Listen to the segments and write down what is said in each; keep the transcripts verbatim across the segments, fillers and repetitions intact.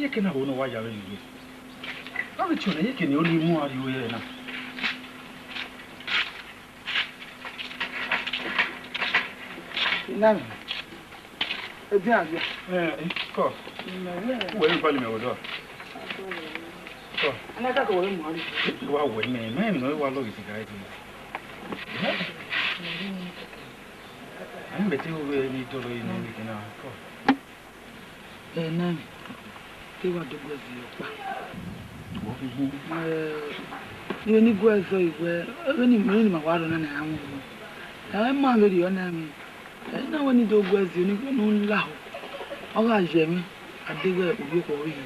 Iye ke na vbe ne ọ wa ya vbe ye. A vbe tie ọnrẹn, iye ke ne ọ ni mu ariọ ẹre na. Ina mi. Edi a dia. Eh, eh, kọ. Ina mi. Uwẹ ni bali mẹ wẹ dọ. Kọ. Ana ka ko wẹ mu ari. Wa wẹ mẹ, mẹ no wa lọ ghi siga ẹdi. Ani mẹ te wẹ ni dọlọ yi ne mi kina. Kọ. Ena, te wa do gu ẹzọ ọkpa. Wọ vbe hin. Eh, ivbe ne I gu ẹzọ wẹ, vbene, vbene ima wa rrọọ na ne a mu. Ẹ ma vberriọ na mi. Ẹ na wẹ ne I do gu ẹzọ ne u lahọ. Ọ gha ye mwẹ, a deghẹ ovbi okhuo ọvbehe.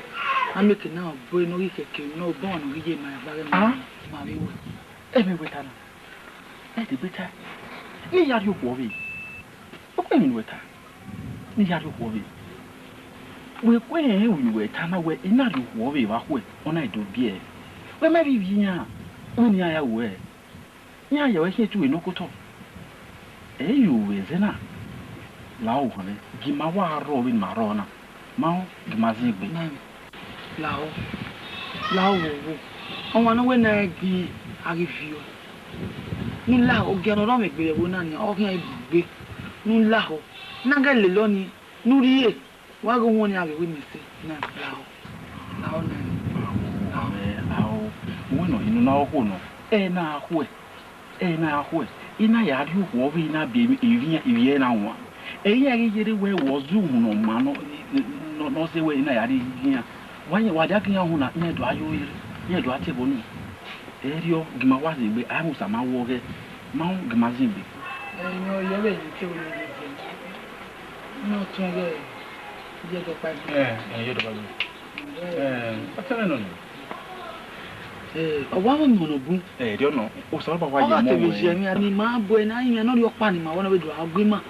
A mieke na ọ bọ ne ọ ghi kẹke ne ọ bọ ọmwa ne ọ ghi ye ma evba ghẹ ma, Ah. ma vbe wẹ. Ẹmwẹ wẹ ta na. Ẹ degbe ta. Ne I ya rhie okhuo ọvbehe. Okhuo emwi ne uwẹ ta. Ne I ya rhie okhuo ọvbehe. Wẹ kue rẹn uyi wẹ ta na wẹ, I na rhie okhuo ọvbehe vbe akhuẹ, ọ na do biẹ. Wẹ ma vbe ivbi iran, wẹ ne iran ya ruẹ. Iran ya ruẹ khian etu vbe nọ kotọ. Ẹ i ru vbe ẹzẹ na, la ohan mwẹ, gie ima wa rrọọ vbene ima rrọọ na. Ma rẹn, gie ima zin egbe. Lahọ, lahọ vbe owo. Ọmwa ne ọ wẹ ne a ghi a ghi viọ. Ne u lahọ, ogiẹ ne ọ rhọ mwẹ egbe vbe ẹvbo na nia, ọ khian gbe. Ne u lahọ, ne a ghẹ lele ọnii, ne u rhie, wa ghe uhunmwu ọnii a vbe wẹ imẹ sẹ, na lahọ, lahọ na. Ao, uwẹ nọ, inu na okhuo nọ, ẹ na khuẹ. Ẹ na khuẹ, I na ya rhie okhuo ọvbehe na biẹ ivbi, ivbi, ivbi ẹre na wan. Ẹ i ya ghi yerre wẹ, wẹ ọ zẹ uhunmwu ne ọ maa nọ, nọ, nọ sẹ wẹ I na ya rhie iran. Wa yan, wa dia gie iran uhunmwu na, iran do a yo rre, iran do a tie ẹbọ nẹ. Erriọ, gie ima wa zin egbe, a i mwẹ Osa ma wẹ ọghẹ, ma rẹn, gie ima zin egbe. Ẹ, iyẹn ọ yọ vbe eni te wẹ ne ọ zẹ. Ne ọ tuẹn ighẹ, iye dọkpa egbe. Ẹ, ẹ, iye dọkpa egbe. Ẹ, ọ tẹn mwẹ nọ nẹ. Ẹ, ọ wa mwẹ ọmọ nọ bun. Ẹ, erriọ nọ, Osanobua wa ye ọmọ ruẹ. Ọ gha te vbe ye mwẹ, a ni ma bu ẹre ne a rinmwian ne ọ rhie ọkpa ne ima wẹ ne ọ vbe do a gu ima.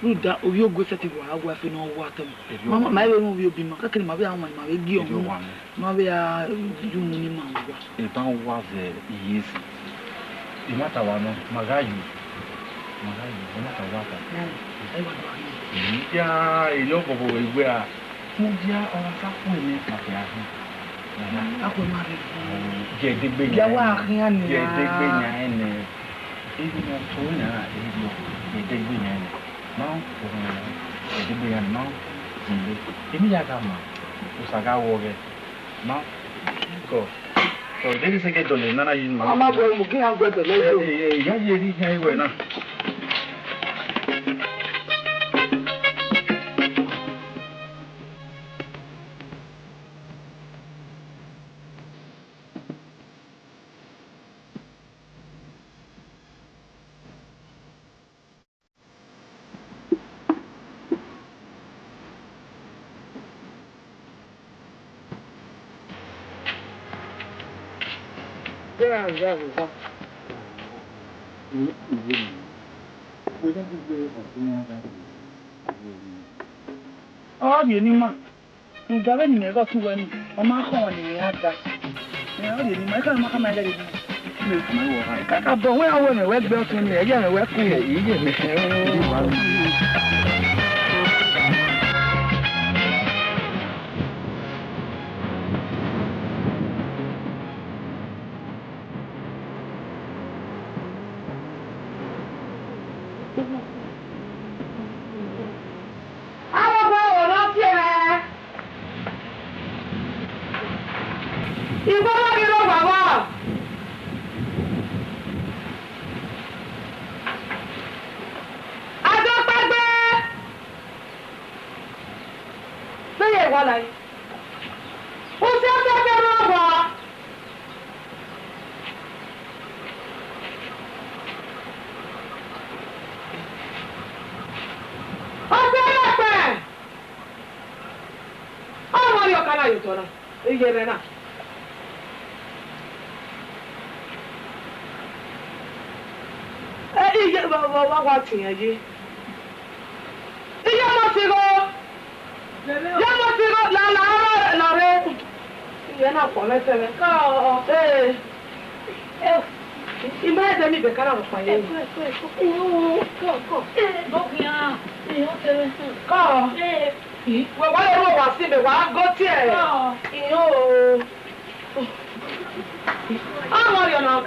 Rhunmwuda ovbi ogue sẹtin wa gha wa fe ne ọ wa tama. Erriọ ma, ma, ma vbe mwẹ ovbi obi ma, kẹkẹ ne ima vbe a wan, ima vbe gie ọmọ. Erriọ wa mwẹ. Ma vbe a yu mu ne ima wa. Eban uwa zẹ iye esi. I ma ta wa nọ, ma gha yu. Ma gha yu, I ma ta wa ta. Ẹ, ẹ wa do a yu. Iya, erriọ bọbọ wẹ wẹ a. Mudia ọmwa sa khuẹ nẹ, ma khian khin. Akhuẹ ma rre. Gie ẹdegbe yan. Ya wa khian nia. Gie ẹdegbe yan nẹ. Emwi ne ọ tọn na, erriọ, gie ẹdegbe yan nẹ. Ma, gie ẹdegbe yan nẹ, ma, zin egbe. Emwi ya gha ma, Osa gha wẹ ọghẹ. Ma, kọ, kọ, de ghi sẹ gie dọlọ nana yi ma. Ọ ma gu ẹre mu, gie iran gu ẹre dọlọ yo. Ẹ, ẹ, ẹ, ya ye erha iran iwẹ na. Ọ rhie ne ima. Rhunmwuda vbene imẹ ghe ọtẹn uwẹ nii, ọ ma khọn ne imẹ ya da. Ẹ, ọ rhie ne ima, ekhọe ma khama ẹghẹ rhie ne ima. Kakabọ wẹ, ọ wẹ mẹ wẹ gbe ọtẹn mẹ, ẹ yẹ mẹ wẹ ku. Ẹ, ẹ yẹ mẹ. Avbe ọba ọre ọ tie mwẹ. Igho na ghi rre owa vbọ? Adọkpẹgbe. Vbe ye wa la yi? Usiẹsẹ ke rre owa. Ọsẹ rẹpẹ. Ọmọ rẹ ọka na ye otọ na, iye mwẹ na. Ẹ, iye, wa, wa, wa, wa tiẹn ye. Iye ọmọ tigho. Iye ọmọ tigho, la, la, la, la rre. Iye na kpọ mwẹ sẹ mwẹ. Kọ. Ee. Eh, ima ẹdẹ ni bekara rhọkpa ye. Kọ, kọ, kọ. Kọ. Wẹ wa le ru owa si mẹ, wa go tie. Kọ.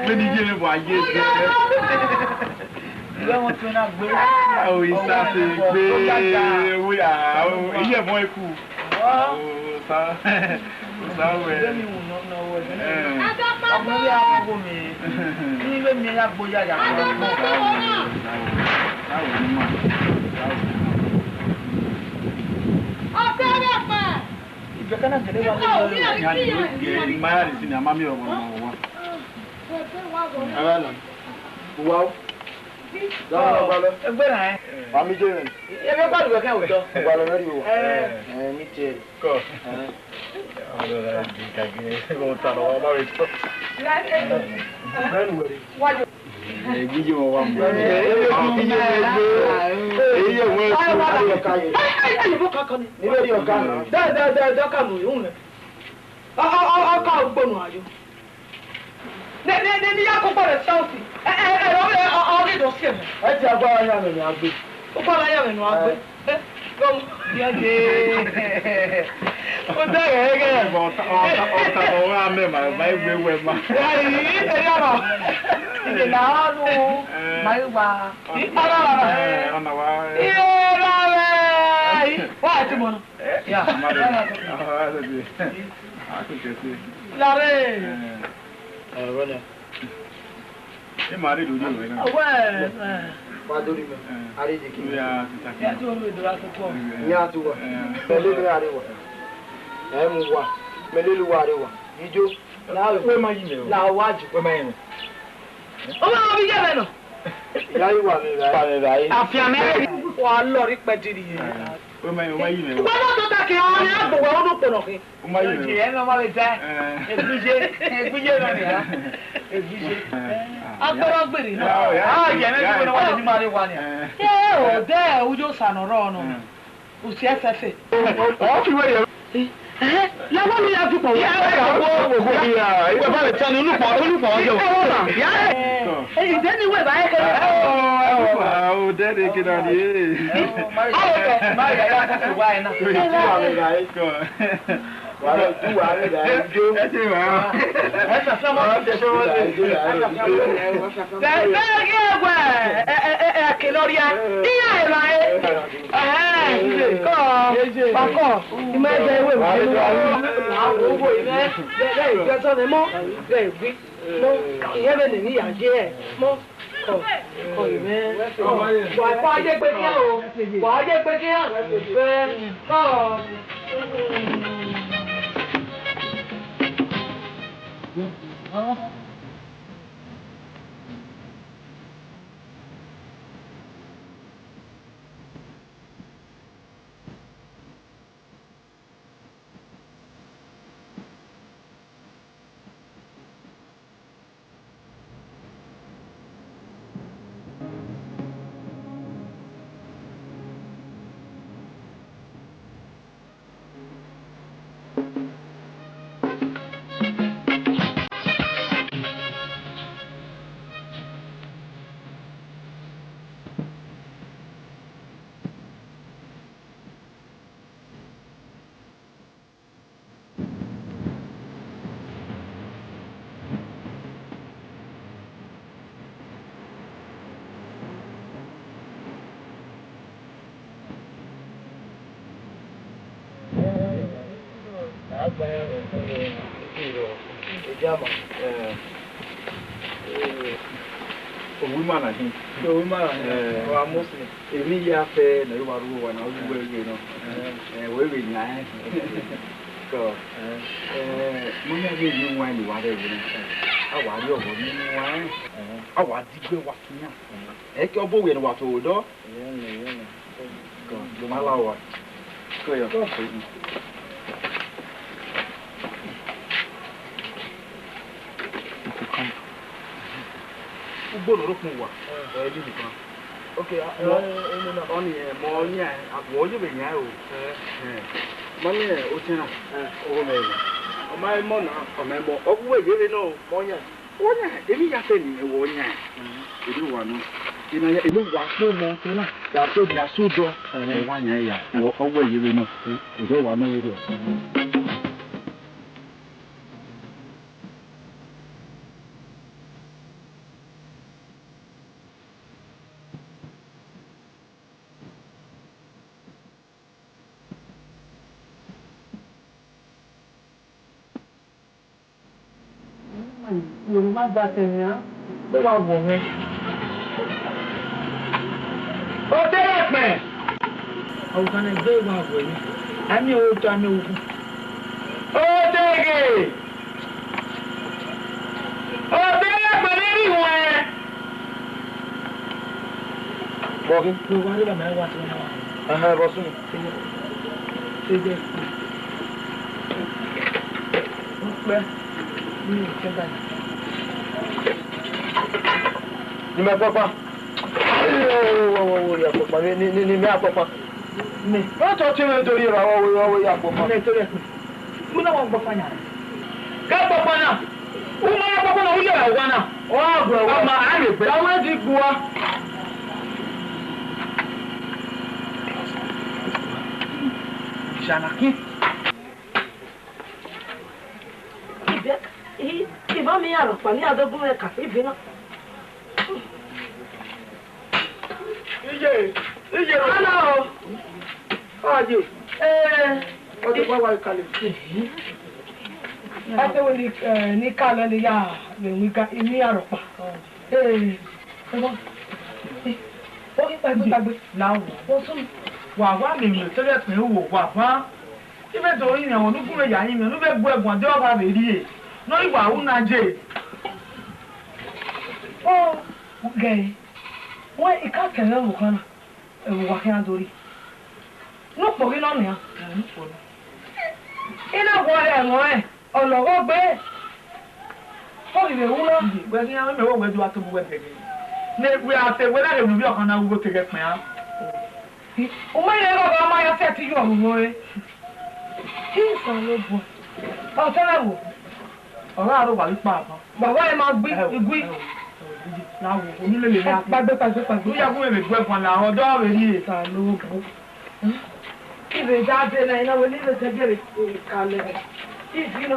Ẹgbẹ́ ni yé mi wà yé ẹgbẹ́. Ìwé wọn tún náà gbé. Ah, o isa se gbe. Iye mọ eku. O sa, o sa wẹ. Ìwé mi wù nọ, nọ wẹ. Eh. Ọkùnrin yà wọ mi. Ní ìwé mi yà gbó yàyà. Ìgbẹ́ kan náà gẹ̀lẹ́ wà lórí. Ìmọ̀ yà lè sin ni, a máa mi ọ̀rọ̀ wọn wá. Ara nà. Uwa o. Ẹgbẹ́ rẹ̀. Wa mi jẹ́ rẹ̀. Ebe kọ́ ìlú kẹ́kẹ́ òótọ́. Uwa lọ lórí o. Ẹ mi jẹ́ rẹ̀. Kọ. Ọlọ́run á di kàgé, ó ta lọ, wá bá mi tọ́. Bẹ́ẹ̀ni wẹ̀rẹ̀. Ẹ gbígbé wọn wá mọ́. Ẹ yẹ wọ́n ẹ kú. Ẹ yẹ wọ́n ẹ kú. Ẹ yẹ wọ́n ẹ kú. Níbẹ̀ ni ọ̀gá. Dá, dá, dá, dá, kà mú ìhùn rẹ̀. Ọ, ọ, ọ, ọ, ka ugbonu ayo. Ne, ne, ne, ne ya koko rẹ South. Ẹ, ẹ, ẹ, ọ, ẹ, ọ, ọ, ọ, ghi do si ẹmwẹ. Ẹ ti agbára yan mẹ ni a gbe. Ugbara yan mẹ ni a gbe. Ẹ, gọm. Ya ye. O da ghe ghe. Ọta, ọta, ọta, ọ ra mẹ ma, ma egbe wẹ ma. Ai, ẹ ya ma. Ẹ na nu. Ma i wa. Ẹ, ọna wa. Ẹ, ọna wa. Ẹ, ra mẹ. Wa ti mọ na. Ya. Lare. Ẹ, wẹ nẹ. Ẹ ma rre lórí ọ̀rẹ́ náà. Ọwọ́ ẹ̀. Wa dori mẹ. Ẹ. A rre de kí. Ó yá, ti ta kí. Ẹ tí wọ́n mi dọ̀rọ̀ àkọ́kọ́. Ẹ. Ìyá àti wa. Ẹ. Mẹ lé mi àríwá. Ẹ mú wa. Mẹ lé lu wa àríwá. Ijó. Wẹ ma yi mẹ o. La wa jù. Wẹ ma yi mẹ. Ọmọ mi yẹ mẹ nọ. Ìyá yìí wà mí báyìí. Wà mí báyìí. Àfihàn mẹ́rin. Wà á lọ rí pẹ́jìrì yẹn. Ó máa, ó máa yí mi o. Ìgbà náà tó ta kì í ọmọ ní àgbò wẹ̀ ó dún pọ̀nà kí. Ó máa yí mi o. Ẹ lọ máa lè jẹ́. Ẹ. Ègúnjẹ, ègúnjẹ náà nìyà. Ègúnjẹ. Ẹ. Agbọ́dọ̀ gbèrè náà. Ẹ, ẹ, ẹ. Ah, yẹn ní ìwé náà wà ní máa rí wa ni. Ẹ. Ṣé o dẹ́ ẹ wújọ sànà ọ̀rọ̀ ọ̀nà? Ẹ. Usi ẹsẹse. Ọ fi wẹ yẹ. Eh, eh, la wa mi ya dupọ. Ya, ya, wo, wo, wo, ya. Iwe ba le tani, olùpọ̀, olùpọ̀ ọjọ́. Ẹ wọ́n ma, ya. Eh, ìdẹ́ni wẹ̀ báyìí kẹ́. Ẹ wọ́n, ẹ wọ́n, ẹ wọ́n, ẹ wọ́n, dẹ́ni kí náà ni. Báwo kẹ́? Má yà ya kó fi wá ẹ náà. Ẹ wọ́n. Wà á lọ ju wà á rẹ̀ dà ẹ jó. Ẹ ṣe wà á. Ẹ ṣe fẹ́ mọ́. Ẹ ṣe fẹ́ mọ́. Bẹ́ẹ̀ bẹ́ẹ̀ kí ẹ wẹ̀, ẹ, ẹ, ẹ, ẹ kì lórí ẹ. Kí ẹ rà ẹ. Ẹ, ẹ, ẹ. Akọ, ima ẹdẹ wẹ wẹ. Wa wo wo imẹ, ghẹ ghẹ ghẹ tọ nẹ mọ, ghẹ gui. Mọ, iyẹn vbene emwi ya ye ẹre. Mọ, kọ, kọ imẹ. Wa, wa ye gbe khian o. Wa ye gbe khian. Vẹ, kọ. Owu ima na hin. Owu ima na hin. Eh. Wa Muslim. Emwi ya fẹ ne ọ wa rre uwa na, ọ rre uwa egbe nọ. Eh. Eh, wẹ vbe yan ẹn. Kọ. Eh. Eh, mọ mẹ vbe yin wine ne uwa rre vbe nọ. A wa rrie ọghọ ne uwa ẹn. Eh. A wa digbe wa fian. Eh. Ẹ ke ọ bu wẹ ne wa to odọ. Iyẹn nẹ, iyẹn nẹ. Kọ, do ma la uwa. Kọ yọ. Kọ. Ugbo ne ọ rre okpọn uwa, ẹ, ẹ, ẹ, ẹ, ẹ, ẹ, ọni, ẹ, mọ yan, a, wẹ ọ ye vbe yan o. Ẹ. Ẹ. Ma miẹn otẹn na, ọghe mẹ na. Ọ ma mọ na. Ọ ma mọ. Ọ gu wẹ ye vbe nọ, mọ yan. Wẹ ọ yan, emwi ya fẹ ne imẹ wẹ ọ yan. Erriọ uwa nọ. Ena ya, emwi wa kpe mọ, otẹn na, ya fẹ ne a sẹ odọ, ẹ wa yan ya. Ọ, ọ wẹ ye vbe nọ. Erriọ uwa nọ vberriọ. Wẹ ma gba sẹ nian, ọ wa wọ mwẹ. Odeghẹ! Ọvbokhan ne egbe wa wẹ ni, a miẹn otọ, a miẹn ogun. Odeghẹ! Odeghẹ ne I rhie ruẹn. Vbọ khin? Vbe wa rre evba ma wa sẹ na wa. Ẹhẹn, vbọ sunu? Te jẹ. Ukpẹ, ne I kẹ ba. Ne imẹ kpọkpa. Wo, wo, wo, wo, ya kpọkpa. Ni, ni, ni, ni mẹ a kpọkpa. Nẹ. Ọ tọ te mwẹ do rhie evba, wo, wo, wo, ya kpọkpa. Nẹ, to rẹ kpẹ. Gu na wa gbọkpa yan. Ke gbọkpa na. U ma ya gbọkpa na, u ye ra owa na. Ọ gha gu ẹre. Ama, a rhe gbe. Ra wẹ di gbua. Osanaki. Ibe, i, i ba miẹn arọkpa ne iran do gu mwẹ ka, ibe na. Iye, iye. Hello. Aye. Eh. Ọdẹ wa wa kalẹ. Ase wẹ ni, eh, ni kalẹ ni ya vbe wi ga, i miẹn arọkpa. Eh, ebo. Eh, o ghi kpaegbe, kpaegbe. La wo. O sunu. Wa wa miẹn miẹn otọ rẹ ẹkpẹn uwo wa ba. I vbe do rinmwian, ne u gu mwẹ ya rinmwian, ne u vbe gu ẹguan de ọ gha vbe rrie, ne ọ i wa ru na ye. O, gẹe, wẹ I ka tẹn mwẹ vbe okhan na, ẹvbo uwa khian do rrie. Ne ukpo ghi nọ nian. Ẹ, ne ukpo nọ. I na gualọ ẹmwẹ ọnrẹn, ọ lọghọ gbe. Ọ ghi vbe ru na. Wẹ khian, mẹ wẹ wẹ do a tobọ uwẹ bẹghe. Ne wẹ a te wẹ na ghe ne ovbi ọkhan na ru igho te ghẹ kpẹn a. U ma rẹn ọghọ ma ya sẹtin ye ọmwa ore. Osanobua. Ọ tẹn na wo. Ọ gha rre owa vbe ikpa aban. Baba ẹ ma gbi, ẹ o, igui. Ẹ o, ẹ o, na wo, onu lele na. Kpaegbe, kpaegbe, kpaegbe. U ya gu mwẹ vbe gu ẹguan la, ọ dọ vbe rrie. Osanobua. Ive da dee na, I na wẹ ne I vbe dẹgẹre kalẹ. Ivi na.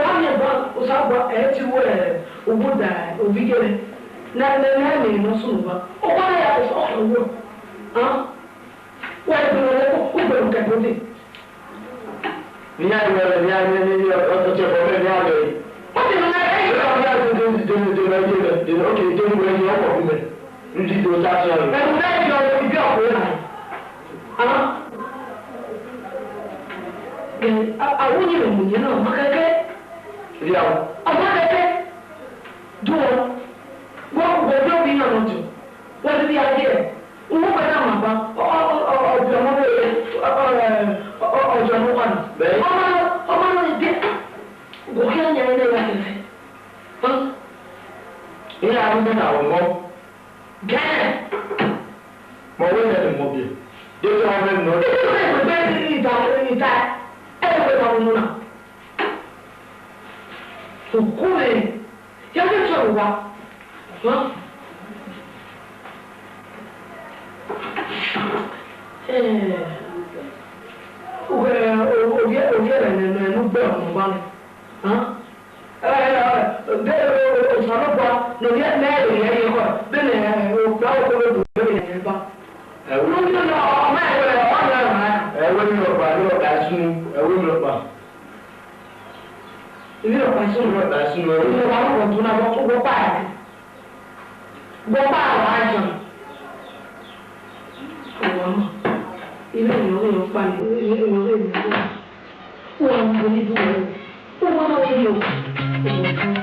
wa miẹn ba, Osa gua, ẹ ti wẹ, owo da, ovbi gele. Na, na, na, na, na, sunu ba. Owa na ya, Osa, ọ, ọ, ọ. Wa gbe wẹ, u gbe wẹ kẹ body. Nian wẹ, nian, nian, nian, nian, ọ, ọ, ọ, ọ, nian wẹ. What is my name? Nian wẹ, de, de, de, de, de, de, de, okay, de wẹ, nian wẹ, nian wẹ. Ẹ wẹ, nian wẹ, ibi ọkọ na. Ah? Ẹ, a, a, wo ni mo yẹn na, ma kẹkẹ. Dia. Ọmọ kẹkẹ. Do. Wo, wo, wo, bi na no do. Wo, bi a ye. Uwu gbe na ma ba, ọ, ọ, ọ, ọ, ọbiọmọ vbe, ọ, ọ, ẹ, ọ, ọ, ọbiọmọ wa nọ. Bẹ́ẹ̀. Ọmọ nọ, ọmọ nọ ni de, gọghe ọyan ẹre ne ya fẹfẹ. Hẹn? Iran ru mẹ na ọmọ. Gẹn. Mẹ wẹ nẹ ne mọ biẹ. De te ọmọ mwẹ nọ. Ẹ wẹ nẹ ne mọ biẹ. Ita, ita, ẹ wẹ nẹ ne mọ na. Okhuo mwẹ, ya vbe sẹ owa. Hẹn? Eh, ovbi, ovbi, ovbi ẹre ne, ne, ne u gbe ọmọ ọba nẹ. Hẹn? Eh, eh, de, eh, Osanobua, ne ovbi ẹre ne ẹ rhie ẹre ekhọe, vbene, eh, okpia okhuo vbe do vbe rhie ẹre ba. Ẹvbo ne ọ ma ẹvbo, ọ ma ẹvbo. Ẹvbo ne ọkpa, ne ọkpa sunu, ẹvbo ne ọkpa. Emwi ne ọkpa sunu. Emwi ne ọkpa sunu. Emwi ne ọkpa sunu, wọ kpa ẹre. Wọ kpa ẹre, wa yan. Uwa ma, emwi ne ọ rhie ọkpa ni, emwi ne ọ rhie emwi ọkpa. Uwa ma, emwi ne ọ rhie. Uwa ma, emwi ne ọ rhie.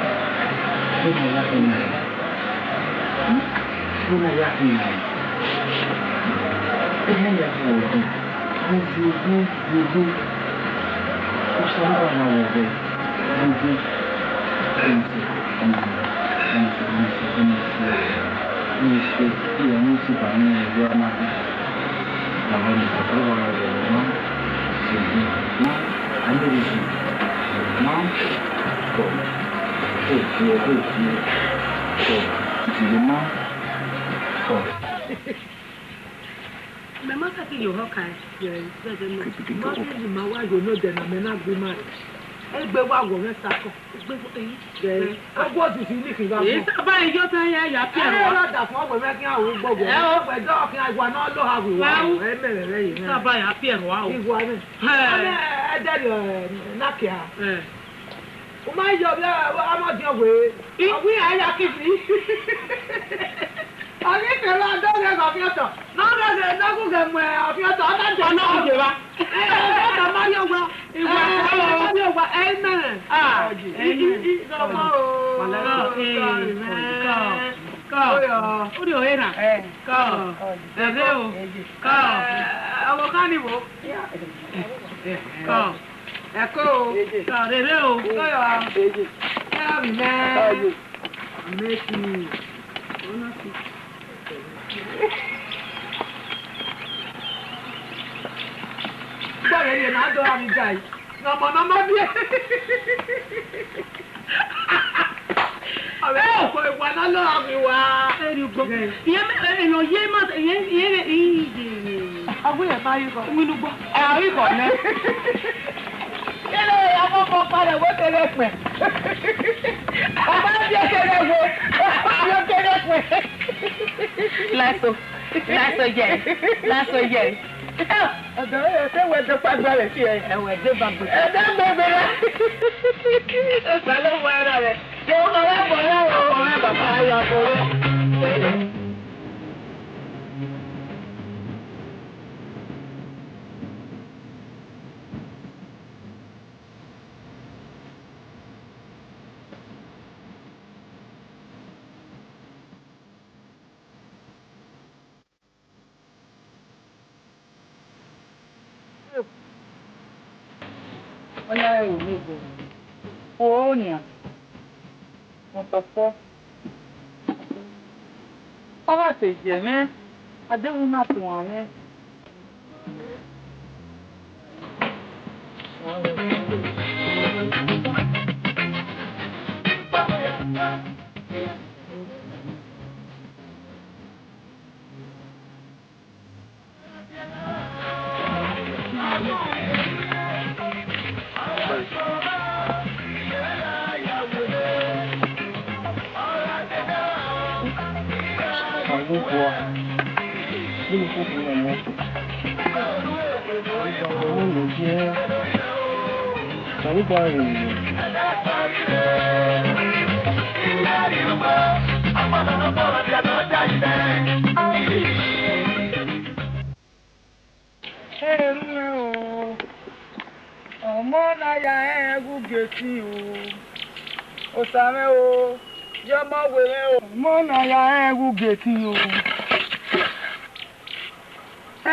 Ẹghẹ ya khin na, ẹghẹ ya khin na, ẹghẹ ya khin na, ẹghẹ ya khin na, ẹghẹ ya khin na, ẹghẹ ya khin na. Mẹ ma sẹtin ye ohọ kan. Yes, yes, yes. Ma fi ma wa yo nodẹ na, mẹ na gbe ima rre. Egbe wa wọ mwẹ sakọ. Egbe wa, eh, yes. Ọgua osisi ni khin gha. Eh, guọ. Saba, iyọ ta ya, ya piẹ. Ẹ rua. Ra da fun wẹ mẹ khian ru gbogbo. Ẹ o. Wẹ dọ khian igua ne ọ lo ha wi wa. Wa o. Ẹ mẹ rẹ ye. Saba, ya piẹ rua o. Igua nẹ. Ẹ. Ẹ mẹ, ẹ dẹrriọ, ẹ, na kia. Ẹ. U ma yọ vbe amọdiọn wẹẹ, I- ọ wẹ iran ya kisi. Ọ ghi kẹrẹ ọdọ ghẹ ghe ọfiọtọ. Ne ọ rre ne ọ gu ghẹ mu ọfiọtọ, ọ na dẹ. Ọ na gu ye evba. Ẹ, ọfiọtọ ma rrie owa. Iwa. Ẹ, ọ ma rrie owa. Amen. Ah, I, I, amen. I, ọmọ o. Wàláì. Sorry, man. Kọ, kọ, kọ. Oyọ. Uri ore na. Ẹ. Kọ. Kọ. Rere o. Kọ. Ẹ, ọmọ kan ni wo. Kọ. Ẹko o. Kọ, rere o. Oyọ. Ẹ, mi nẹ. Amesi. Gbọ́dọ̀ yẹn náà dọ́ra mi jà yìí. Ọmọ náà má bí ẹ. Ọ̀rẹ́ ọkọ ìwà náà lọ́ra mi wá. Eri ugbo. Ẹ. Ìyẹn mẹ, ẹ, ẹ, nọ yẹ ma, ìyẹn, ìyẹn, ìyẹn. Agbóyè máa yí kọ. Wínú gbọ́. Ẹ, àrí kọ nẹ. Kí ló yẹ kó kọ padà wé kéré pẹ̀? Ọba bí ó kéré wo, ọba bí ó kéré pẹ̀. Láìsọ, láìsọ yẹ, láìsọ yẹ. Ọ̀dọ̀ rẹ̀ ṣé wẹ́ẹ́ dọ́pàá gbá rẹ̀ sí ẹ? Ẹ̀wẹ̀ dé bá gbé. Ẹ dá gbẹgbẹ rẹ̀. Ẹ sá ló wọ ara rẹ̀. Ṣé o máa wá bọ̀ láwọn ọkọ rẹ̀ bàbá ayọ̀ àbúrò? Ọ ya rẹn ru ne egbe. Oro nian, mẹ tọ fọ. Ọ gha te yẹ mwẹ, a deghẹ u na tuan mwẹ. Osanobua, vbene u koko mwẹ nọ, Osanobua rẹn. Erhunmwu o, ọmọ ne a ya rẹn ẹghẹ ugie ẹtin o. Osa mwẹ o, ye ọmọ we mwẹ o. Ọmọ ne a ya rẹn ẹghẹ ugie ẹtin o.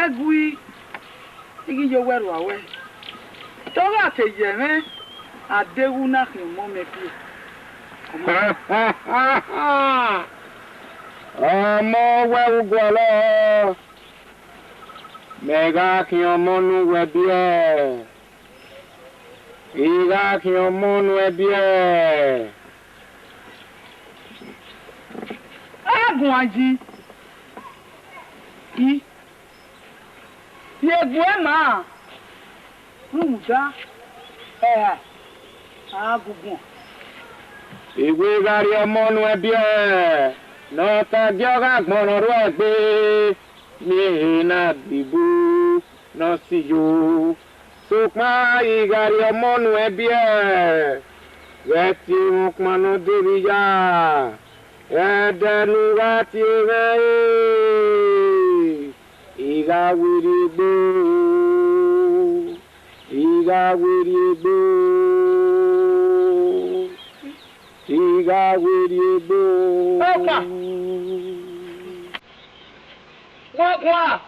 Ẹgui, I ghi ye owẹ rua wẹ, te ọ gha te yẹ mwẹ, a deghẹ u na khian ọmọ mẹ biẹ. Ọmọ wẹ vbe u gualọ, mẹ gha khian ọmọ ne uwẹ biẹ, I gha khian ọmọ ne uwẹ biẹ. A guan yi, I, ye egbuẹ ma, rhunmwuda ẹha a gu guan. I wẹ I gha rhie ọmọ ne uwẹ biẹ, ne ọ ta gie ọ gha gbọnnọ ruẹ egbe, miẹn ehe na gbe ibu ne ọ si yo. Sokpan I gha rhie ọmọ ne uwẹ biẹ, ghẹ tie mwẹ ukpọn ne ọ do vbe iya, ẹdẹ ne u gha tie mwẹ ẹre, I gha werriegbe o, I gha werriegbe o, I gha werriegbe o. Ọkpa! Guan, guan!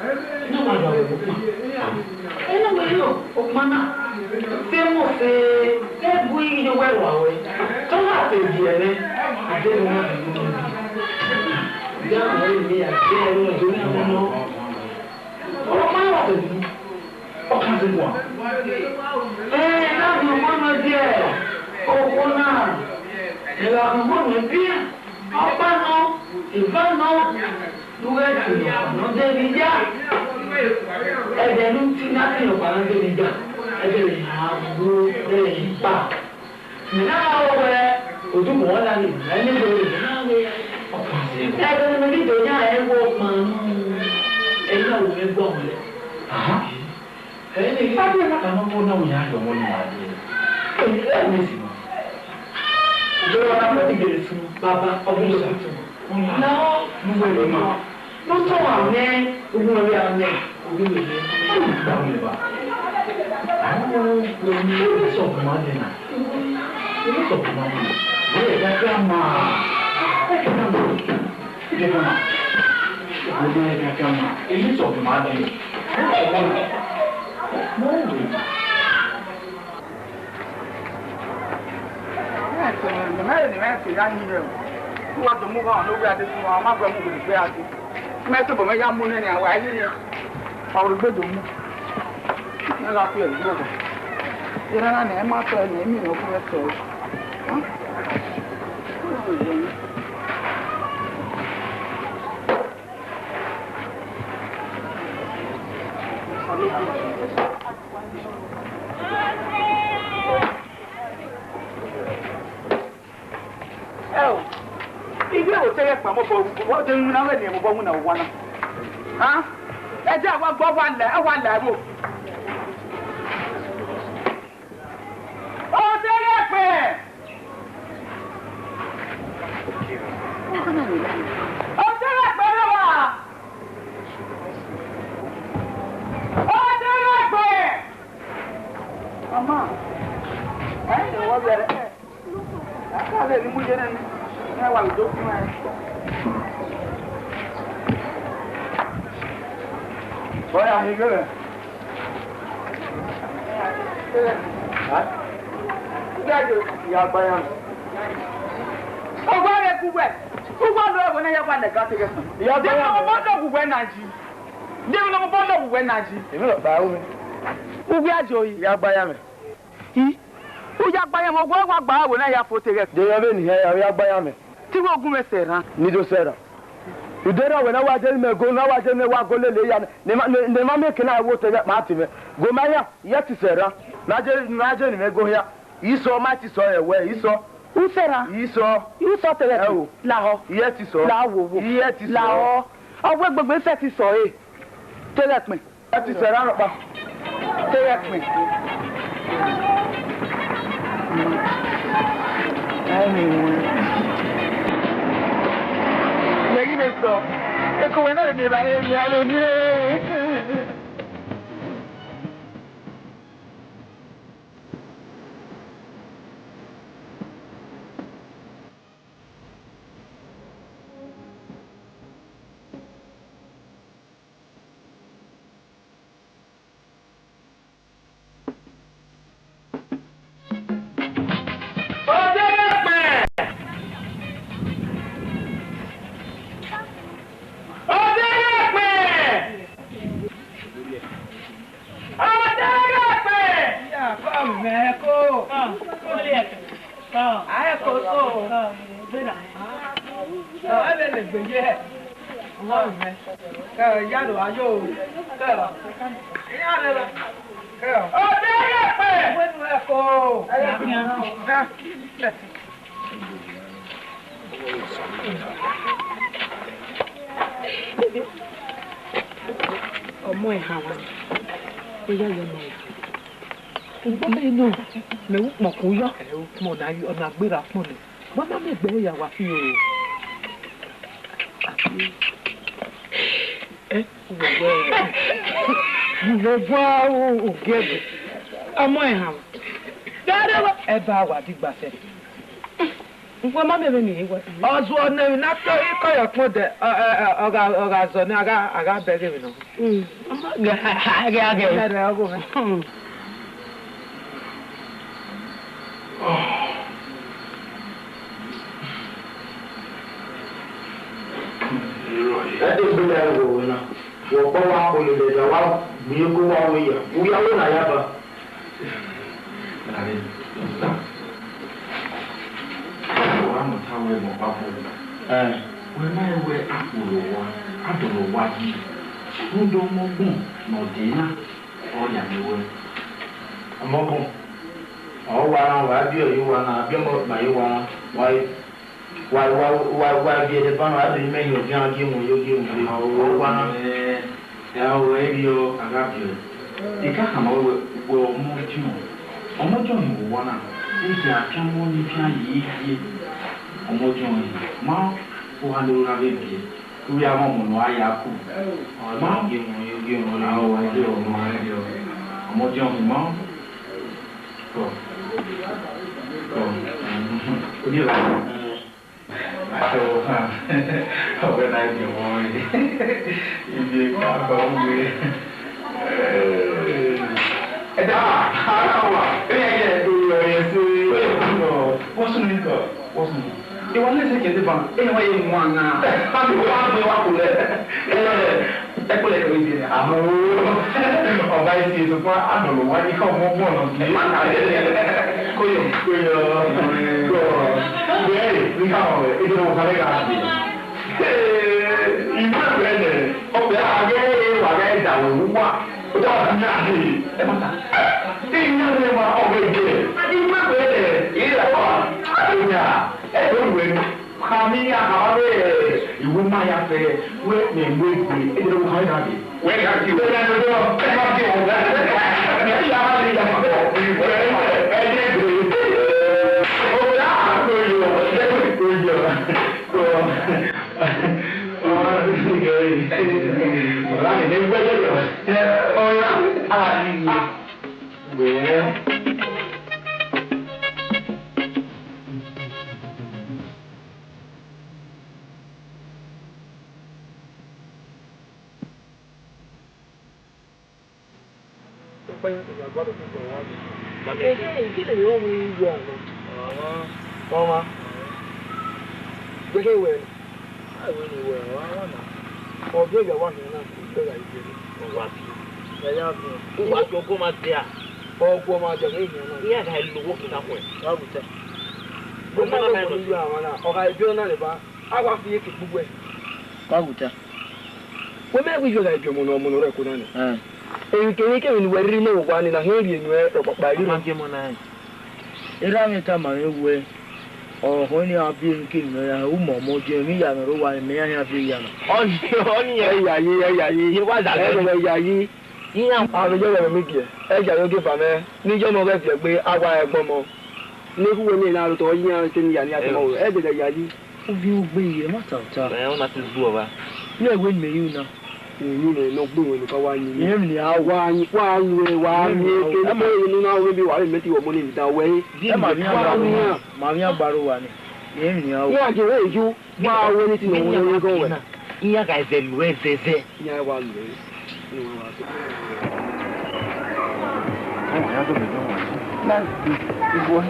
Ena wẹ okpan. Ena wẹ okpan na. Te mose, te bu iye wẹ rua wẹ. Te ọ gha te viẹ mwẹ, a deghẹ ọ na viọ unu. Ya wẹ eni a viọ unu, ọ do na nọ. Okpan wa te unu. Ọ kan zẹ guan. Ẹ, na viọ okhuo nọ biẹ. Okhuo na, ẹ gha viọ okhuo nọ biẹ. Ọkpa nọ, eva nọ, ne u ghẹ tie ọkpa ne ọ de vbe ya. Ẹdẹ ne u ti na tie ọkpa ne ọ de vbe ya, ẹdẹ ne a wu, ẹdẹ ne a kpa. Mẹ na gha ru wẹ, odugbo ọna ni, mẹ ne gbe mẹ na ghe. Ẹdẹ ne mẹ ghi do yan ẹre wẹ ọkpa nọ, ẹre na wo mwẹ guan wẹ. Aha. Ẹni, a dẹ na ka nọ ọmọ na wẹ ya yọ ọmọ ni ma dẹ. Ẹni, ẹni si ma. Ọjọ́ wa na fẹ́ ti gẹ̀rẹ́ sunu. Baba, ọmọ ìlú tuntun. Na, nu wẹ ni ma. Nu tọ wa nẹ, ogun rẹ a nẹ, ogun rẹ nẹ. Ẹni, ta wẹ ba. Àwọn ọmọ mi, ẹni sọ fún ma dẹ na. Ẹni sọ fún ma dẹ na. Ẹ, ẹ, ẹ, ma. Ẹ, ẹ, ma. Ẹ, ẹ, ma. Ẹ, ẹ, ẹ, ma. Ẹni sọ fún ma dẹ na. Mẹ tobọ mẹ ya mu nene a wa ye ye. Ọrugbe do mu. Mẹ gha khuẹ ẹre gbogbo. Erha na ne ẹ ma tọ ẹre, ne ẹ miẹn ne ọ gu mwẹ tọ ẹre. Ẹo, I ghi vbe te ghẹ kpama obọ, obọ de winna, ọ ghẹ ne obọ winna owa na. A? Ẹdẹ a wa gbe, ọ wa la, ọ wa la ẹvbo. Ọ te ghẹ kpẹ. Ọ te ghẹ kpẹ vbe owa. Ọ te ghẹ kpẹ. Mama, ẹ, ẹ wọ bẹrẹ. Aka vbe ne mu ye nẹ, ne wa do kun ẹ. Ọ ya hin ghe. Ha? Ya gba ya. Ọgua rẹ gu wẹ. Uwa lo ẹvbo na ya wa lẹga te ghẹ. Ya gba ya. Ọmọ dọ gu wẹ na yi. Deghẹ ne ọmọ dọ gu wẹ na yi. Èmi lọ gba aro mi. Uwẹ a jọ yi. Ya gba ya mẹ. I, u ya gba ya mẹ, ọgua wa gba aro na ya fo te ghẹ. De yọ vbene ihe ya, u ya gba ya mẹ. Te I wa gu mwẹ sẹ erhan. Ne I do sẹ erhan. Ude rọ wẹ ne a wa je ne imẹ go, ne a wa je ne wa go lele ya, ne ma, ne, ne ma miẹn eke na wo te ghẹ kpa te mwẹ. Go ma ya, I i te sẹ erhan. Ne a je, ne a je ne imẹ go hia. Isọ ma te sọ rẹ wẹ, isọ. U sẹ erhan? Isọ. U sọ te ghẹ kpẹn. Ẹ o. Lahọ. I i te sọ. Lahọ wo wo. I i te sọ. Lahọ. Ọ wẹ gbegbe sẹ te sọ re. Te ghẹ kpẹn. Ẹ te sẹ erhan rhọkpa. Te ghẹ kpẹn. Ẹ ni wẹ. Mẹ ghi vbe sọ. Eko wẹ na lele evbare emwi a lele. Ọdẹrẹkpẹn! Ọdẹrẹkpẹn! Ọdẹrẹkpẹn! Ya kọ mẹ ko. Ae ko so. Ọ, ẹ vbe legbe ye. Ọmọ mẹ. Kẹ ya do ayo. Kẹ. Iya rẹ. Kẹ. Ọdẹrẹkpẹn! Wẹnu ẹ ko. Ọmọ ẹhan wa. Eya yọ ọmọ ẹhan. Ukpọn ne nọ, mẹ ukpọn kun yọ. Ẹ, ukpọn na, ọ na gberra ukpọn nẹ. Wa ma miẹn egbe ya wa fi o. Ẹ, uwẹ, uwẹ gua ugiẹdẹ. Ọmọ ẹhan. Ẹ ba wa digba sẹ. Nkwẹ ma miẹn vbene I wa. Ọ zuọ ne emwi na ke ikọ yọ kpọdẹ, ọ, ọ, ọ, ọ gha, ọ gha zọ ne a gha, a gha bẹghe emwi nọ. Mm. Gha, gha, gha, gha. Nẹrẹ ọgho mwẹ. Hmm. Ẹdẹ egbe ya roro na, wẹ ọkpa wa kpolo lẹga, wa gbe iyeke, wa ru eya, u ya ru na ya ba. Gari, sista, wa nọ ta wẹ mẹ ọkpa fo. Ẹ, wẹ ma rẹn wẹ a kpolo owa, a dọlọ owa yi. Rhunmwuda ọmọ ọgbọn ne ọ dee na, ọ ya miẹn wẹ. Ọmọ ọgbọn, ọ wa na, wa biẹ ọre ye owa na, a biẹ ọmọ ọkpa ye owa na, wa, wa, wa, wa, wa biẹ ẹdẹ ban na, a do imẹ hin ọdian gie mu yo, gie mu yo. Ọ wa na. Ẹ, ọ wẹ rriọ, a gha biẹ ọe. I ka khama wẹ, wẹ ọmọ Jọn, ọmọ Jọn ni vbe owa na, ne I khian fian ọmọ ni fian ye ye, ọmọ Jọn ni, ma, oha ne u na vbe biẹ, u ya mwẹ ọmọ ne ọ ya ku. Ma, a wa rriọ, ọmọ rriọ, ọmọ Jọn ni, ma, kọ, kọ, odiẹ. Ọwẹ na gie ọmọ rre. Ibi ka ba uwe. Ẹda, ara wa, ẹ yẹ do yọ yẹ se. What's name? What's name? Ìwọ ní ẹsẹ̀ kẹ̀dẹ̀ bá, ẹ wá yẹ mú àná. Tàbí wọ́n á gbé wa kò lẹ̀. Ẹ, ẹ kò lẹ̀ kẹ̀wé jẹ. Àmọ́ ọba yìí ti sọ fún àdọ̀lọ̀ wá ní ká ọmọ ọgbọ́n náà. Ẹ má kà á lẹ̀. Kóyọ̀. Kóyọ̀. Kóyọ̀. Bẹ́ẹ̀ ni ká ọ̀rọ̀ ẹ̀, ẹ jẹ́ wọn kálẹ̀ ká. Ìlú ẹ̀fẹ̀ nẹ̀, ọbẹ̀ àgẹ́gẹ́ wà gẹ́ ìdàwọ̀ wúwà. Ó jẹ́ ọ̀dà ní àdé. Ẹ má ta. Ìyá mi wà ọ̀gẹ̀ jẹ. Ìlú ẹ̀fẹ̀ nẹ̀, ìyá wà. Àdéhùn yà. Ẹ tó lù ẹ. Khami ya khama vbe iwu ma ya fẹ, wẹ mẹ mu egbe, e de ru khama vbe. Wẹ ya ti wẹ ya do, ẹ ma ti wọ. Mẹ ti ya ma le ya ma. Wẹ ẹ ye gbe. O ya ko yo, ko yo. Ko. O ya ni gbe. O ya ni gbe. Wẹ. Ehe, gele ne ọ ru iye ọmwa? Ọmwa. Gele wẹ. Ọ biẹ ya wa hin na, ọ biẹ ya iye. Ọ wa biẹ. Ẹ ya biẹ. Ọ wa biẹ, ọgọ ma dia. Ọgọ ma dia, ne iye na. Iye a ga lo wo kita khuẹ. Wa gu ta. Ọmọ na ma nọ. Ọ ga biẹ na le ba. A wa fi eke gbugbe. Wa gu ta. Wẹ mẹ wẹ iyọ gha biẹ ọmọ nọ, ọmọ nọ rẹ ko na nẹ. Ẹ. Emwi kemwi kemwi ne uwẹ rhirhi nọ vbe owa ni na, hẹ rhie nuẹ rhọkpakpa i rhirhi. Ọ ma biẹ ọmọ na rẹ. Erha mwẹ tama mwẹ wẹẹ, ọhọ ne a biẹ emwi kemwi nọ ya, u mẹ ọmọ jẹ emwi ya nọ rre owa, mẹ ya khian biẹ ya nọ. Ọni, ọni ẹ. Ẹ yayi, ẹ yayi. Ye wa zagẹ. Ẹ wẹ yayi. Iran. Avbe yọghọ mwẹ midiẹ, ẹ yayi ogieva mwẹ, ne I ya ọmọ ghẹ viẹ egbe, a wa ẹgbọn ọmọ. Ne I khuẹ ne I na rre otọ, iran te ne I ya ne I ya tama ruẹ, ẹ dẹghe yayi. Ovbi ugbe ye, ma ta ota. Ẹ, ọ na te gbe ọvba. Iran wẹ ne mẹ yu na. Emwi nẹ ne ọ gbe ruẹ ne ka wa yin. Emwi ne a wa yin, wa ru ẹ, wa yin, ke ne unu na wẹ bi wa mẹ ti wọ ọmọ ne I da wẹ. Ẹ ma vbe iran gba aro wa ni. Emwi ne a wa. Iran je wẹ yu. Wa wẹ ne ti nọ wẹ ne gọ wẹ. Iran gha zẹ lu ẹzẹzẹ. Iran wa lu ẹre. Ọmọ ya dọbẹ dọmọ. Na, ibo.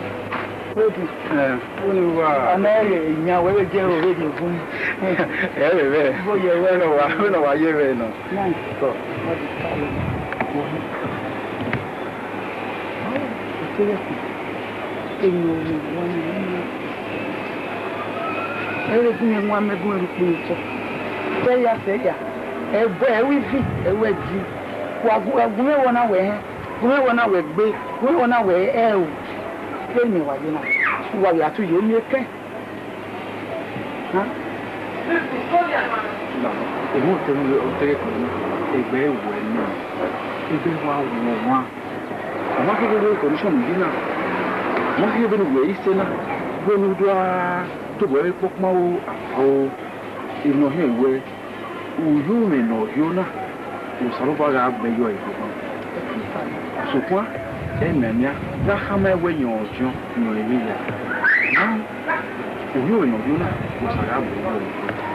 Obi. Eh. Oni wa. Ana ye iyan wẹ vbe jẹ ro vbe di ogun. Ẹ vbe vbe. Ibo ye wẹ. Wẹ nọ wa, wẹ nọ wa ye vbe nọ. Na. Kọ. Wa di ta ye. Ere gun mwẹ wan mẹ gun ẹre ukpunu otọ. Sẹ ya, sẹ ya. Ẹvbo ẹvbo ivi, ẹvbo ẹdi. Wa gu, gu mwẹ vbọ na wẹ hẹn, gu mwẹ vbọ na wẹ gbe, gu mwẹ vbọ na wẹ ẹro. Vbene imẹ wa ye na, uwa vbe a tu ye miẹn ekẹn. Hẹn? Emọ te, te, egbe wẹ nọ, egbe wa wọ wan. Ọ ma keghi rre condition ne u ye na, ọ ma keghi vbene uwẹ i sẹ na, wẹ ne u do a tobọ ẹre kpọkpọn o, o, emwi ne ọ hiẹn wẹ, u yo mwẹ ne ọ hiọ na, Osanobua gha gbe yọ ẹre kpọkpọn. Sokpan, ẹmwẹ nian gha khama ẹwẹ yọn ọdiọn, yọn emwi hia. U yo mwẹ ne ọ hiọ na, Osa gha gbe yọ ẹre kpọkpọn.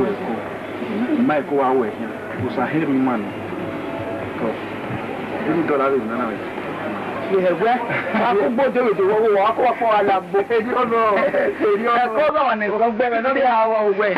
Wẹ ko. I ma ko wa wẹ khian, Osa hẹn rhie ima nọ. Kọ, vbene dọlọ vbe nana wẹ. Ye hẹ wẹ, a kugbo de vbe do wọ, wa ko wa kpọ gha la gbo. Eri ọnọ, eri ọnọ. Ẹko gha wa nẹ sọ gbẹ vbe nọ rhie a wọ wẹ.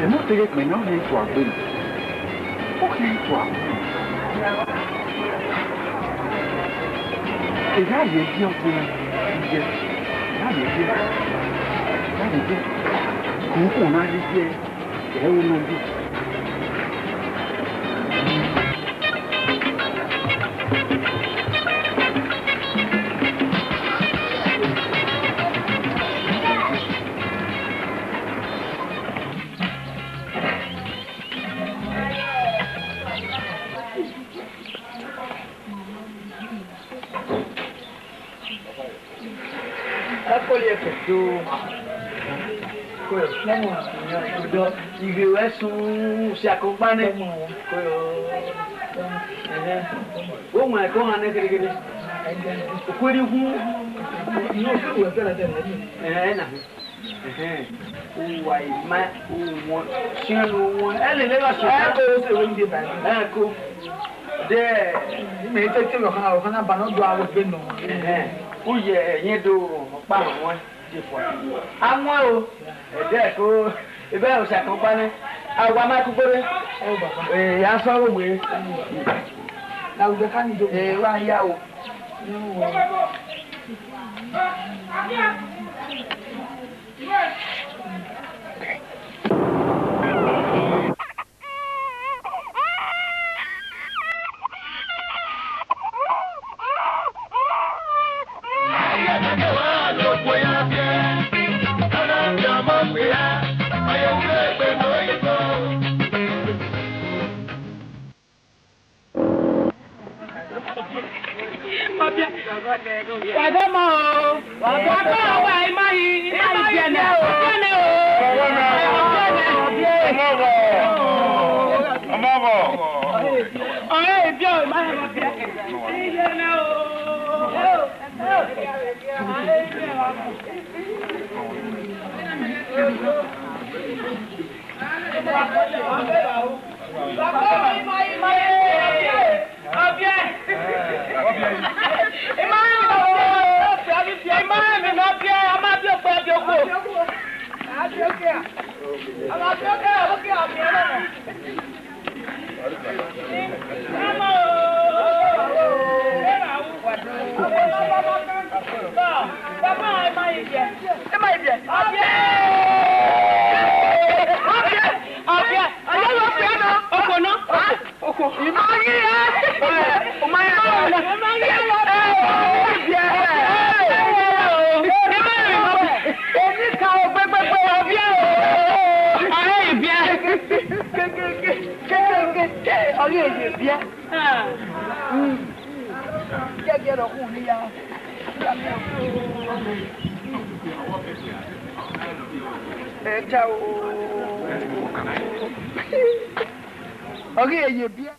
Ẹmwẹ ọtẹn ghẹ kpẹ na, ọ khian tua gbe. Ọ khian tua gbe. Erha rhie ẹdẹ ọtẹn na, iye. Erha rhie ẹdẹ. Erha rhie ẹdẹ. Khunkun na rhie ẹdẹ. Ẹ ru nọ gbe. Akọli ẹkẹ do. Ko yo. Ọdọ, ighe ruẹ sun usiakọkpa nẹ. Ko yo. Ẹhẹn. Wo wan ẹko han nẹ gẹdẹgẹdẹ. Okueri hu. Ẹhẹn, na. Ẹhẹn. Uwa ima, uwọn, siẹn ne uwọn. Ẹ lele gha sẹ. Ẹ ko se wẹ ni de ba. Ẹ ko. De. Mẹ te te ọkhan, ọkhan na ba nọ do aro pe nọ. Ẹhẹn. U ye ẹyẹn do ọkpa wọn je fua. A wọn o. Ẹdẹ ko, ebe Osa kan pa nẹ. A wa ma kugbo re. Ẹ baba. Ee, a sọ ro we. Na u de ka ni do. Ee, wa ya o. Wa dẹ ma o. Wa dẹ ma, wa ima yi, ima yi biẹ nẹ. Biẹ nẹ o. Biẹ nẹ. Ọmọ bọ. Ọmọ bọ. Ọ̀rẹ́ ìbí ọ̀, ima yi biẹ. Biẹ nẹ o. Okhuo nọ. Okhuo. Ima ghi re. Ima ghi re. Ima ghi re. Eni ka ogbegbegbe ọviẹ o. Ọre ibiẹ. Ke, ke, ke, ke, ke, ke, ọre ibiẹ. Ah. Mm. Jẹ, jẹ, rọ khu ni ya. Ẹ ta o. Ọ ghi ye biẹ.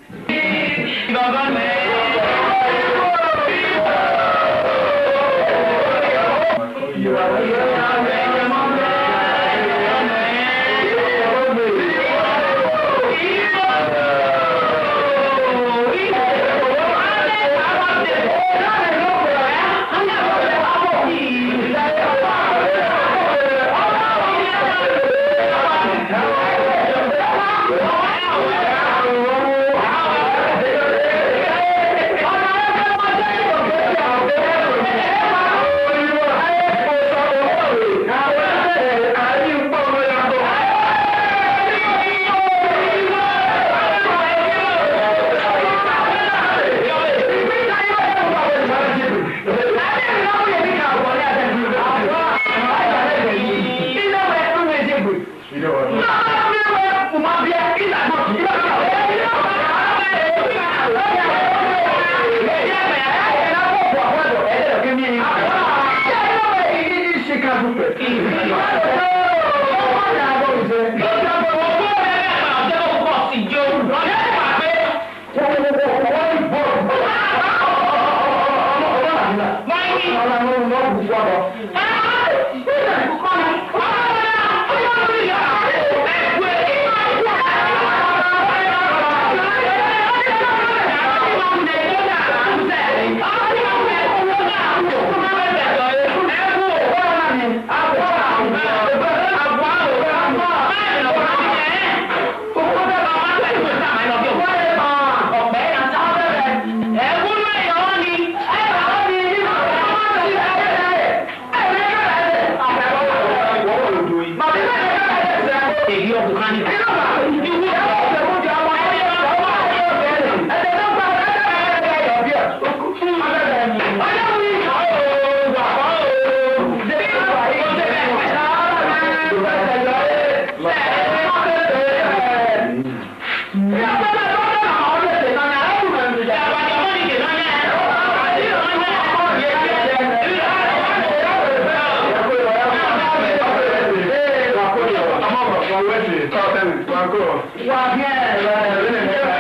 Wa biẹ, ẹ, ẹ, ẹ, ẹ, ẹ,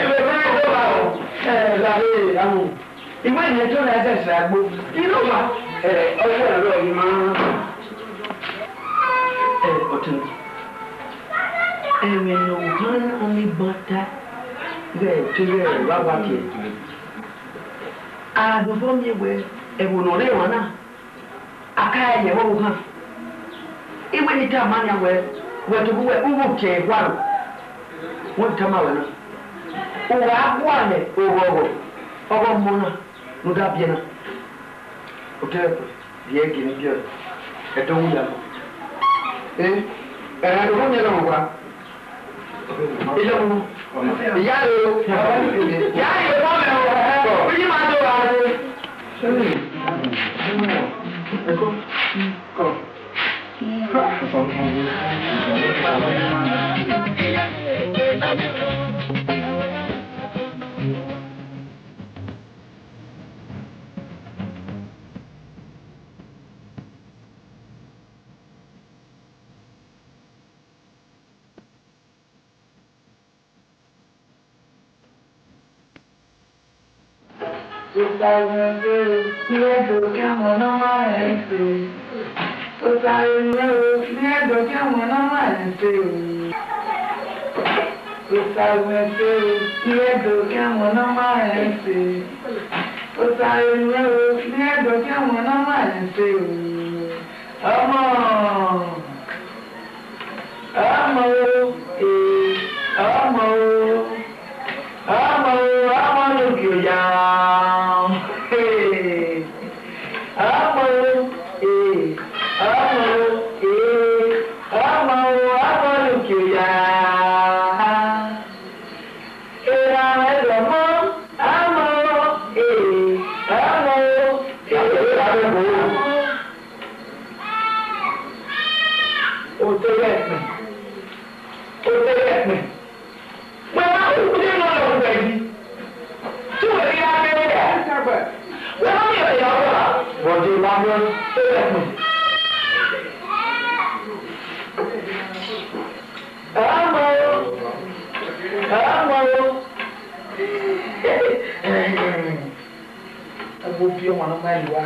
ẹ, ẹ, ẹ, ẹ, I wẹ ne ẹjọ na zẹzẹ agbo. I no wa. Ẹ, ọwọ ẹrọ yi ma. Ẹ, ọtẹn. Ẹmwẹ ne ọ ghan na ni ban ta, ghẹ te ghẹ wa wa ke. A do vbọ miẹn wẹ, ẹvbo ne ọ rre emwa na, a ka ye ẹvbo ghan. I wẹ ne I tama nian wẹ, wẹ tobọ uwẹ, u vbe otiẹn ehua ro. Wẹ tama wẹ na. U gha gualọ oghọghọ, ọghe ọmọ na ne u da biẹ na. Otelẹkpẹ, biẹ gie ne I biẹ ọe. Ẹdẹ u ya. Ẹ, ẹ, u ru miẹn nọ wa. Iya re o. Iya re o, mẹ o. Oyi ma do wa re. Osa mwẹ ẹse o, ne I do khian ọmọ ne ọ ma rẹn ẹse. Osa mwẹ ẹse o, ne I do khian ọmọ ne ọ ma rẹn ẹse o. Osa mwẹ ẹse o, ne I do khian ọmọ ne ọ ma rẹn ẹse. Osa mwẹ ẹse o, ne I do khian ọmọ ne ọ ma rẹn ẹse o. Ọmọ, ọmọ o, ee, ọmọ o, ọmọ o, ọmọ ne uki oya. Ee, ọmọ o, ee, ọmọ o, ee, ọmọ o, ọmọ ne uki oya. Erha mwẹ dọmọ, ọmọ o, ee, ọmọ o, ee, ọmọ o. Oteghẹkpẹn, oteghẹkpẹn, wẹ ma hu ude nọ lẹ uwẹ yi, te uwẹ ghi ra miẹn wẹ, wẹ ma miẹn vbe ya ọkpa, vbe ọ dee wa miẹn oteghẹkpẹn. Ọmọ o, ọmọ o. Ẹgbẹ obi ọmọ ne ọ ma yi wa.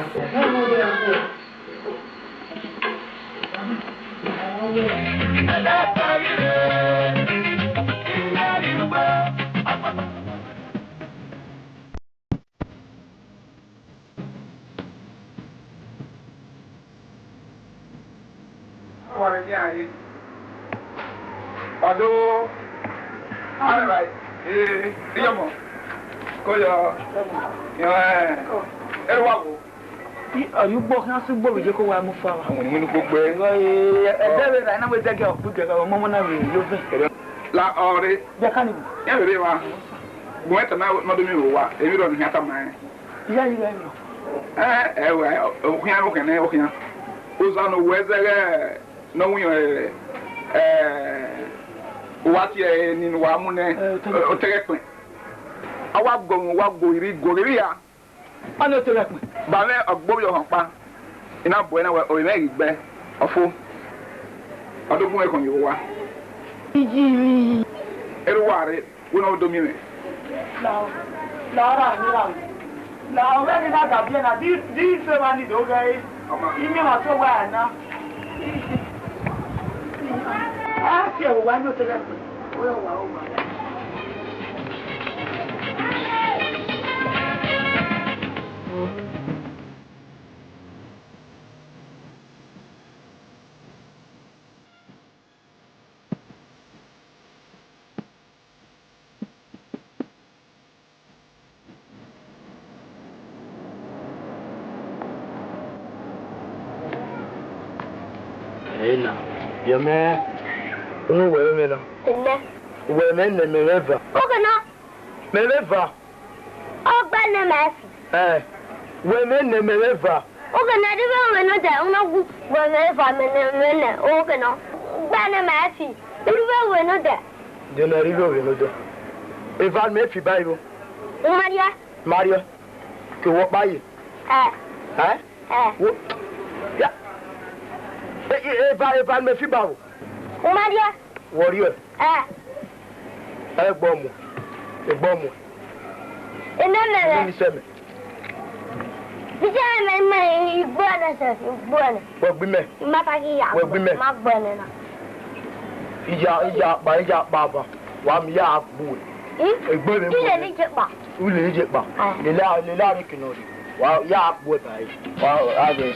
Ọdo, ee, iyọmọ, koyọ, ẹ, ẹ wa wo. Ọ ye ugbo khian sẹ ugbo vbe ye ko wa mu fa wa. Ọmọ ni winu gbogbo ẹ. Ẹdẹ vbe ra na wẹ dẹgẹ ọkpu dẹgẹ ọmọ ọmọ na vbe yo vẹ. La ọre. Bia ka ni bu. Ya vbe re wa. Gbọmọ ẹta na ma do mi ro wa, emwi rọ ni khian tama rẹn. Iya yi rẹ nọ. Ẹ, ẹ, wẹ, okhian, okhian, okhian. Oza ne owẹ zẹghẹ ne ọ winna, ẹ, ẹ, Wa tie ẹre ni ne uwa mu nẹ, eh, otẹghẹ ẹkpẹn. A wa go, wa go iri, go iri ya. Ọnii otẹghẹ ẹkpẹn. Ba mwẹ ọgbovi ọhọn ọkpa, I na bu ẹre na wẹ, ovbi mwẹ ghi gbe, ọ fo. Ọ do gu mwẹ khọn ye owa. Iyiri. Erha uwa rre, wẹ ne ọ do miẹn mwẹ. Lao, lao ra ni ra. Lao, vbene I na da biẹ na, di, di I sẹ evba ni do ghẹ re. Ọma. I miẹn ọmwa te owa na. A tie ẹre owa ne otẹghẹ ẹkpẹn. Wẹ owa, owa. Ẹna, yọ mẹ, unu wẹ vbe mwẹ na? Ẹnẹ. Wẹ mẹ nẹ mẹ mwẹ eva. Oghẹ na. Mẹ mwẹ eva. Ọ gba nẹ ma fi. Ẹ, wẹ mẹ nẹ mẹ mwẹ eva. Oghẹ na, rhirhi ovbi mwẹ nọ dẹ, u na gu wẹ mwẹ eva mẹ nẹ, mẹ nẹ, oghẹ na. Gba nẹ ma fi. Rhirhi ovbi mwẹ nọ dẹ. Dẹ nẹ, rhirhi ovbi mwẹ nọ dẹ. Eva mẹ fi ba iro. U ma rhie. Ma rhie. Ke wọ kpa ye. Ẹ. Ẹ? Ẹ. Wo. Ya. E, e, eva, eva mẹ fi ba wo. U ma rhie. Wọ rhie. Ẹ. Ẹ gbọ mu. Ẹ gbọ mu. Ẹ nẹ mẹ rẹ. Ẹ nẹ sẹ mẹ. Bi jẹ mẹ, mẹ igbo ẹnẹ sẹ, igbo ẹnẹ. Wẹ gbe mẹ. Ma ta ghi ya. Wẹ gbe mẹ. Ma gbe ẹnẹ na. Iya, iya kpa, iya kpa ba. Wa mi ya gbu. Hmm? Egbe rẹ. Kí lè ní jẹ pa? U lè ní jẹ pa. Ẹ. Lè la, lè la rẹ kinu rẹ. Wa ya gbu ẹ ba. Wa, a ghe.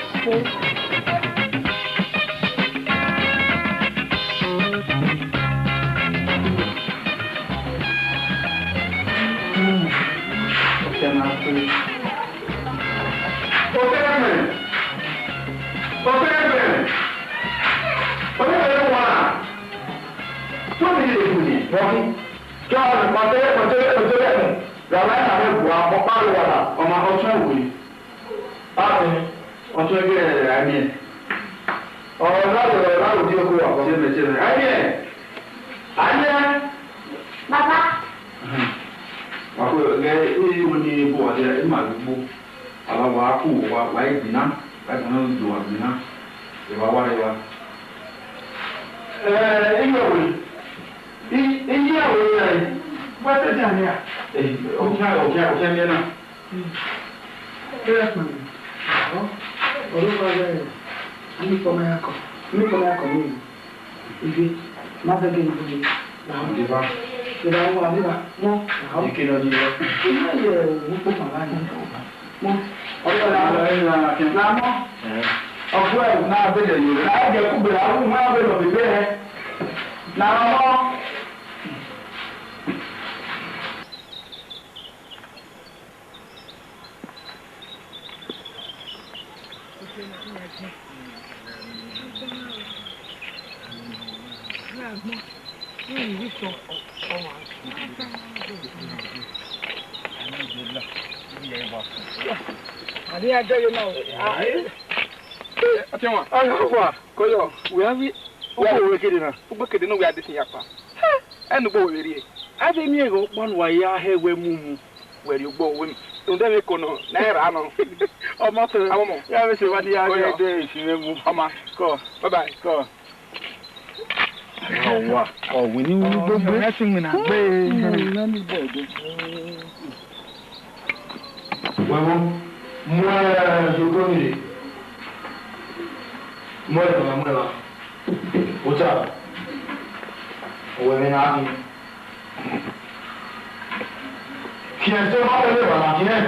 Otẹghẹ ẹkpẹn. Otẹghẹ ẹkpẹn. Otẹghẹ ẹkpẹn wa. Tó mi lè bù ní, bọ́ mi. Kí a lè pàtẹ, pàtẹ, pàtẹ ẹkpẹn. Gàlá ẹ̀ka rẹ̀ bù á, ọkpa rẹ̀ wà là. Ọmọ ọtún òwe. Báwo ni? Ọtún ẹgbẹ́ rẹ̀ rà ní ẹ̀. Ọ̀rọ̀ láwùjọ, ọ̀rọ̀ láwùjọ kó wà kọ́. Ṣé bẹ̀, ṣé bẹ̀? Ayé ẹ̀! Ayé ẹ̀! Bàbá. Wà á kó ẹgbẹ́, ẹ, ẹ, wọ́n ní bó wà dé, ẹ má lè gbó. Àwa wà á kú, wà, wà á gbìnà, wà á gbìnà, ló wà gbìnà. Ẹ wá wá, ẹ wá. Ẹ, ẹ yẹ wò. Ẹ, ẹ yẹ wò, ẹ. Wọ́n ti dà ní à. Ẹ, ọ̀kẹ́, ọ̀kẹ́, ọ̀kẹ́ mi ẹ na. Kẹrẹ kpẹrẹ, ọ, ọrọre wẹẹ, a miẹn ikpọma ya kọ, a miẹn ikpọma ya kọ vberriọ. Ivie, ma bẹgẹ ne u rhie, la ọ. Eva. Eva, wa vbe evba, mọ, la ọ. Eke nọ yi vba. I ma ye owẹ ukpo kpama ni. Mọ, ọ rhie la, la mọ. Ẹ. Ọ gu ẹre na bẹgẹ ye, la ọ gie kugbe, la ọ ru ma vbe nọ bẹgẹ hẹ. La mọ. Ọtiọnmwa. Agha wa, kọyọ. Wẹ a vbe ugbo wẹ kede na? Ugbo kede ne uwẹ a de sin ya kpa. Ẹnugbo wẹ vbe rrie. A vbe miẹn ghe ọkpa ne uwa ya hẹ wẹ mumu. Wẹ rrie ugbo wẹ, rhunmwuda ẹmwẹ eko nọ ne a i ra nọ. Ọ ma fẹ. Amọmọ. Ya vbe sẹ evba ne I ya ghe ẹdẹ ifi mwẹ mu. Ọ ma. Kọ. Bye bye. Kọ. Ọ wa, ọ winna iwinna gbogbo. Ẹ sin winna gbe. Wẹ vbo, mu ẹ, Joko ni. Mu ẹ, mu ẹ, mu ẹ. Ota. Owẹ mwẹ na khin. Khian sẹ ma vbe leba na khian.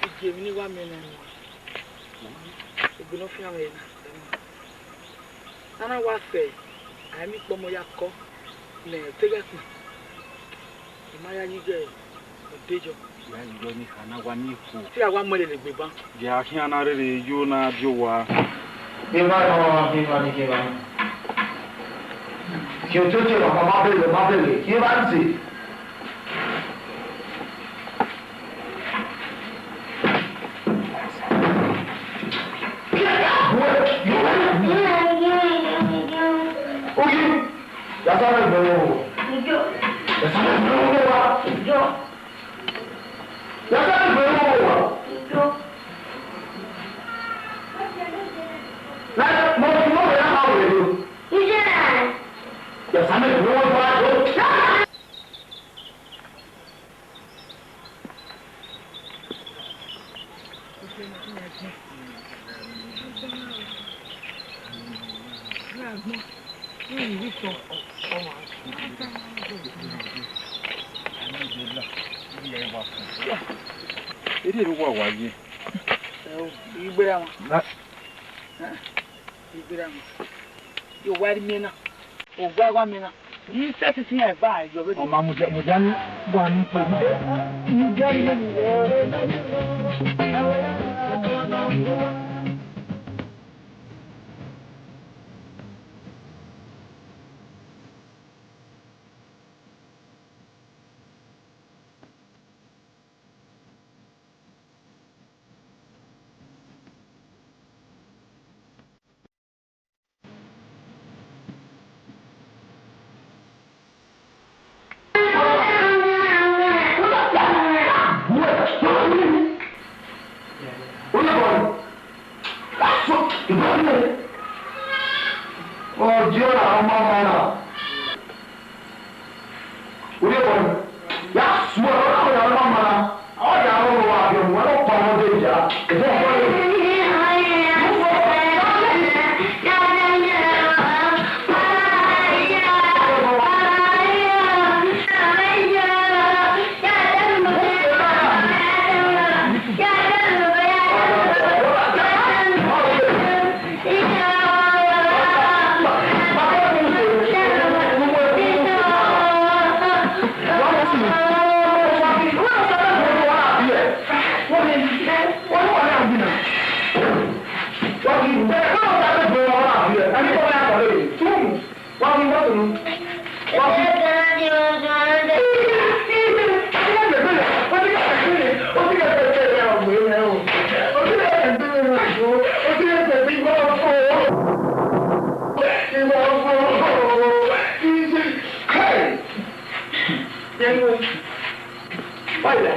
Igiemwi ne I wa miẹn na, egbe ne ọ fian mwẹ na, ẹ ma. A na wa sẹ, a i miẹn ikpọmọ ya kọ ne otẹghẹ ẹkpẹn. I ma ya yi ighẹ ọdejọ. Ya yi ighẹ ọnii kha na wa miẹn ikhuo. Te a wa mu ẹre lele egbe ban. Gie a khian na rere yo na die owa. Emwa nọ, emwa ni, emwa ni. Ke ototọ emwa ma bẹghe, ma bẹghe, emwa ni te. Yo. Ya sa ni gbe wo wa. Yo. Na mo mo ya ma wo yo. Ije na. Ya sa ni gbe wo wa yo. Erriọ ne uwa wa ye. Ẹ o, igbera wọn. Na igbera wọn. Yo, wa rhie miẹn na. Owa wa miẹn na. I sẹtin si iran gba yọ vbe. Ọ ma mudia, mudia ni, wa ni po. Mudia ni. Ọ di ọra ọma ọma na. Uye bọ, ya suẹ, ọ na ya ọma ọma na. Ọ ya ọrọ wa biẹ mu, ọ pa ọmọ de ya. Ẹgbẹ ọmọ rẹ. Hey! Fire!